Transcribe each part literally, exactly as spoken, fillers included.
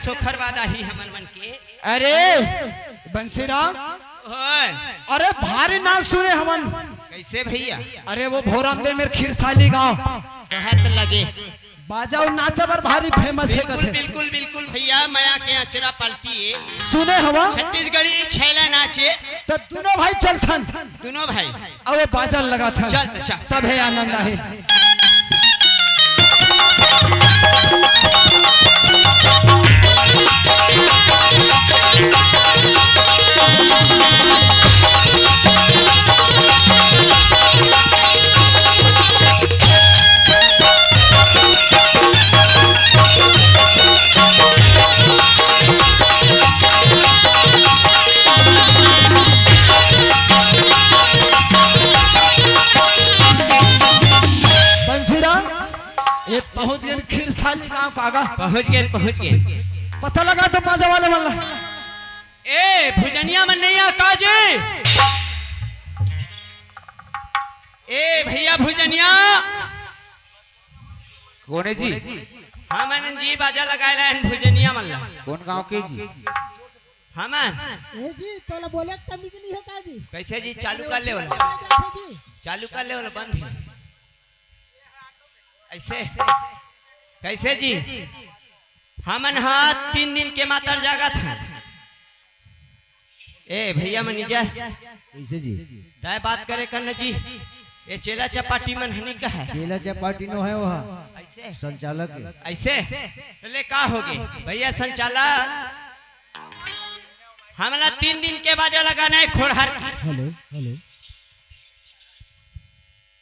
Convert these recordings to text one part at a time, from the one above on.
सोखर बाद आही हमन मन के। अरे बंसीराम, ओए। अरे भारी नाच सुने हमन। कैसे भैया? अरे वो भोराम दे मेर खीरसाली गांव। कहत लगे। बाजा अउ नाचा बर भारी famous हे बिल्कुल, कथे। बिल्कुल, बिल्कुल भैया, मया के अचरा पाल्टी हे। सुने हवा? छत्तीसगढ़ी छैला नाचे। त दुनों भाई चलथन। दुनों भाई। अउ वो बाजा लगाथन। चल, त चल। तभे आनंद आही। बंसीराम, ये पहुंच गए खीरसाली गांव कागा। पहुंच गए, पहुंच गए। पता लगा तो बाजा वाले वाला। ए भुजनिया मन नहीं आ का जी? ए भैया भुजनिया। कोने जी? हमन जी बाजा लगाए ला हन भुजनिया मन ला। कोन गांव के जी? हमन। ए जी, तोला बोले के तमीज नहीं हो का जी? कैसे जी? चालू कर ले वाला। जी। चालू कर ले वाला, बंद है। ऐसे? कैसे जी? हमन हा तीन दिन के मातर जागत हन। ए भैया मैनेजर। कैसे जी? तय बात करे कर न जी। ये चेला चपाटी मन हनी का है? चेला चपाटी नो है वह। ऐसे? संचालक है। ऐसे? तो ले का होगे? भैया संचालक, हमला तीन दिन के बाजा लगाना है खोड़हर के। Hello, hello.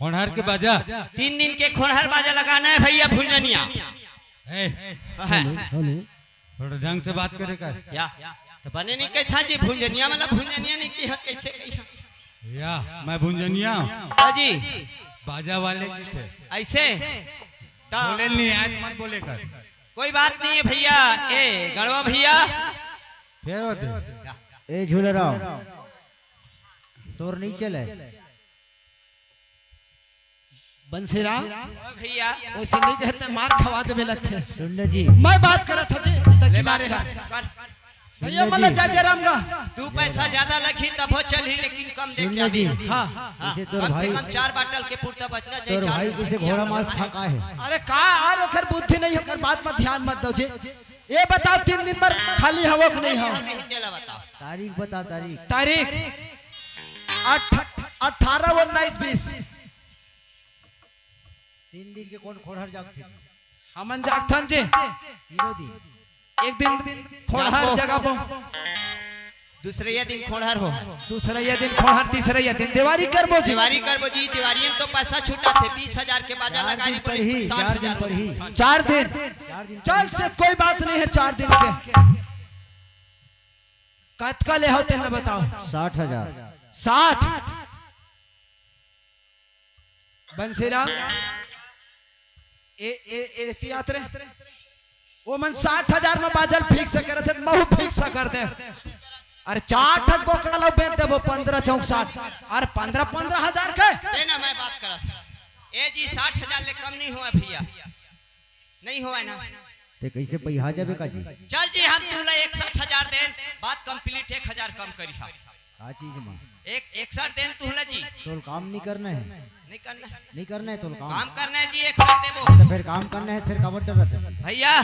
खोड़हर के बाजा? तीन दिन के खोड़हर बाजा लगाना है भैया भुंजनिया। ए, है। Hello, hello. थोड़ा ढंग से बात करे कर। या, तो बने नहीं कहता जी, भुंजनिया वाला भुंजनिया नहीं कहा, कैसे कहा? या, मैं भुंजनिया हूँ। हाँ जी। बाजा वाले की थे। ऐसे? तो बोले नहीं, आज मत बोले कर। कोई बात नहीं है भैया। ए, गढ़वा भैया। फेर होते। ए, झूले राव, तोर नहीं चले। बंसीराम, ओ भैया। वैसे नहीं कहते, मार खवा देवे लगते। सुन ना जी। मैं बात करत हूँ जी, त ले किनारे बात हट। कर, कर। भैया, सुन ना मला जी। जा जराम गा। दू पैसा ज्यादा लगही तभो चलही, लेकिन कम दे सुन के ना जी। आबे। हाँ। हाँ, इसे तोर कम से भाई, कम चार बाटल के पुरता बचना चाहिए, तोर चार भाई बाटल। किसे घोड़ा मांस खा का है? अरे का, आर ओकर बुद्धि नहीं, ओकर बात में ध्यान मत दो जी। ये बताओ, तीन दिन बर खाली हवो कि नहीं हवो? नहीं, तेला बताओ। तारीख बता, तारीख। तारीख अठ-, अठारह, उन्नीस, बीस। तीन दिन के कोन खोड़हर जागथे? हमन जागथन जी। तीनों दिन। एक दिन खोड़हर जागबो। दूसरैया दिन खोड़हर हो। दूसरैया दिन खोड़हर, तीसरैया दिन देवारी करबो जी। देवारी करबो जी, देवारी में तो पैसा छूटा थे, बीस हजार के बाजा चार लगाई दिन पर ही, बोले, चार दिन साठ हजार पर ही। चार दिन। चार दिन चल, पर ही। चल, कोई बात नहीं है, चार दिन के। कतका ले हो तेला बताओ। साठ हजार। साठ। बंसीराम, ए, ए, ए, एती आत रे। वो मन साठ हजार में बाजा ल fix करत हे, महू fix कर दे। अरे चार ठक बोकरा लो बेच देबो, पन्द्रह चौक साठ। अरे पन्द्रह, पन्द्रह हजार के? दे ना, मैं बात करत। ए जी, साठ हजार ले कम नहीं हुआ भैया। नहीं होवय ना। ते कैसे पहिया जाबे का जी? चल जी, हम तुला इकसठ हजार देन, बात complete, एक हजार कम करिहा। का चीज मा? एक, इकसठ देन तुला जी। तोल काम नहीं करना है। नहीं करना है। नहीं करना है तोल काम। काम करना है जी, इकसठ देबो। तो फिर काम करना है, फिर काबर डरत है? भैया,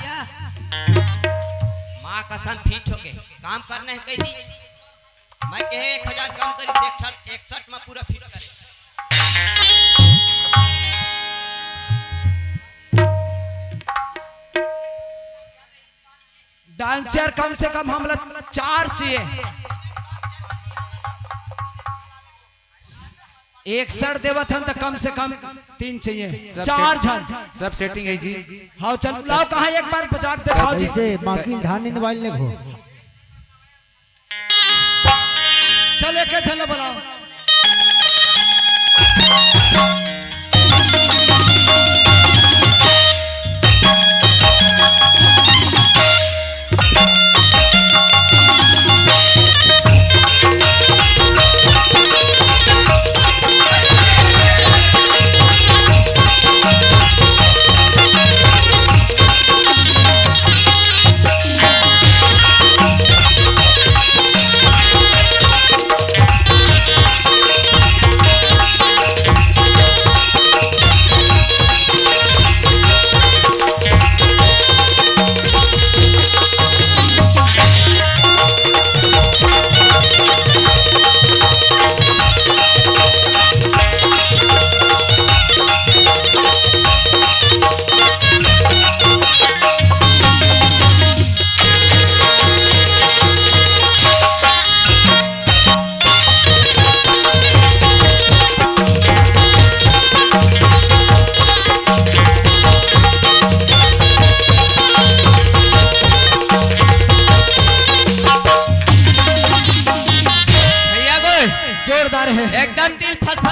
माँ कसम fit होके काम करना है, कह दी। मैं कहे एक हजार कम करिस, एक ठन इकसठ में पूरा fit करे। Dancer कम से कम हमला चार चाहिए। इकसठ देवत हन त कम से कम तीन चाहिए, सब चार set-, झन। सब setting है जी। हाँ, चल बुलाओ, कहाँ एक बार बजा के दिखाओ जी। कैसे बाकी धान निंदवाइल लेगो। चल, एक झन ला बुलाओ।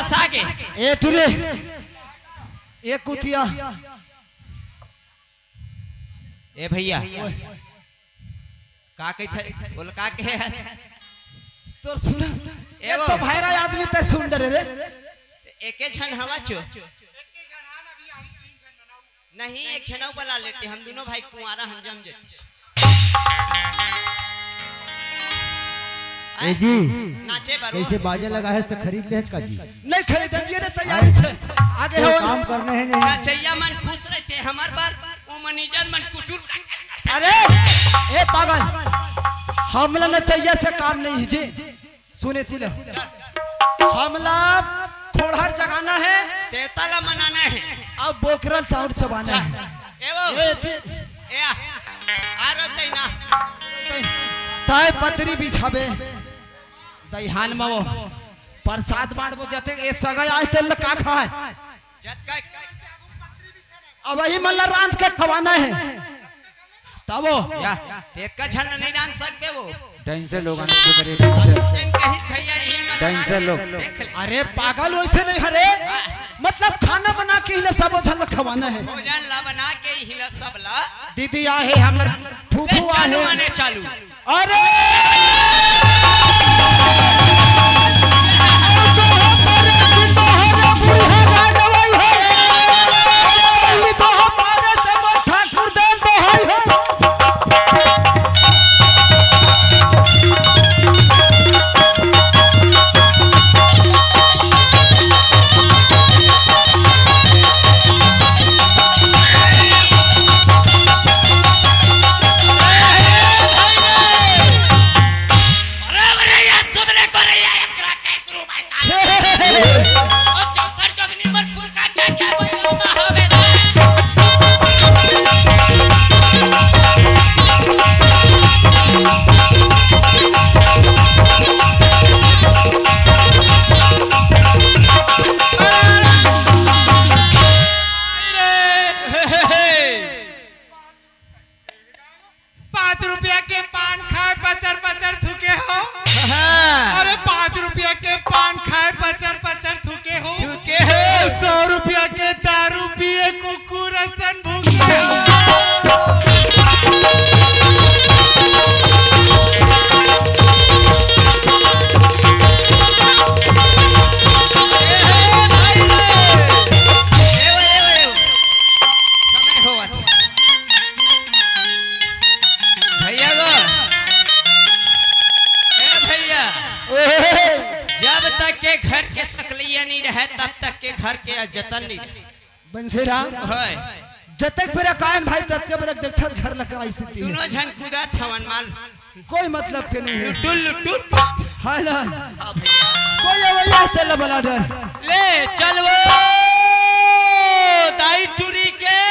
सागे। ए टुरी, ए कुतिया। ए भैया, का कहिथे? बोल, का कहे आज? तोर सुन, ए एक वो। तो भैरा आदमी ते सुन डरे रे। एके झन हवा चो। नहीं, एक झन अउ बला लेते, हम दोनों भाई कुंवारा हम जम जेती। ए जी, नाचे बर कइसे बाजा लगा हे त खरीद लेहच का जी? नहीं खरीदन जी रे, तैयारी छे। आगे हो। काम करने हैं नहीं। नचैया मन खुश रहिथे, हमर बर वो मैनेजर मन कुटुर काटत। अरे, ए पागल, हमला नचैया से काम नहीं हे जी। सुने तिले, हमला खोड़हर जगाना हे, देवता ला मनाना हे। अउ बोकरा ल चाउर चबाना हे। ए वो। ए, ति- ए आ, आ रो तैं ना। तैं पतरी बिछाबे, दइहान म वो परसाद बांटबो, जते ए सगा आय तेला का खाय? जतका अबही मन ला रांध के खवाना हे। तब वो। या, तेतका झन ला नहीं रांध सकबे वो। डांसर लोग आने को करे, डांसर। चैन कही भैया, यही मत डांसर बना के लोग। देख ले। अरे पागल, वैसे नहीं हरे। मतलब खाना बना के इन्हें सबो झन ला खवाना हे। भोजन ला बना के इन्हें सब ला। दीदी आहे, हमर फूफू ले, चालू आहे। आने चालू। अरे! अरे, अरे, यार, तुमने को नहीं आया, एकरा के गुरु भाई का। और चौसठ जोगनी पर फुल का क्या, क्या बोल रहा हूँ, मैं हवे ना। पाँच रुपया के पान खाय, पचर पचर थूके हो। हाँ। अरे, पाँच रुपया के पान खाय, पचर पचर थूके हो। थूके हो। सौ रुपया के दारू पिए, कुकुर असन भूके हो। ए भाई रे। ए, ए, ए, ए। समय होवत। भैया गो, ए भैया, ओहे। जब तक के घर के सकलैया नहीं रहे, तब तक के घर के जतन नहीं रहे। बंसीराम, होय। जतेक बेरा कायन भाई, ततके बेरा देखथस घर ल का स्थिति हे। दोनों झन कूदत हवन माल। कोई मतलब के नहीं हे। लुटुर, लुटुर। हाय ना। हाँ भैया। कोई अवैया चल बला डर। ले, चल वो दाई टुरी के।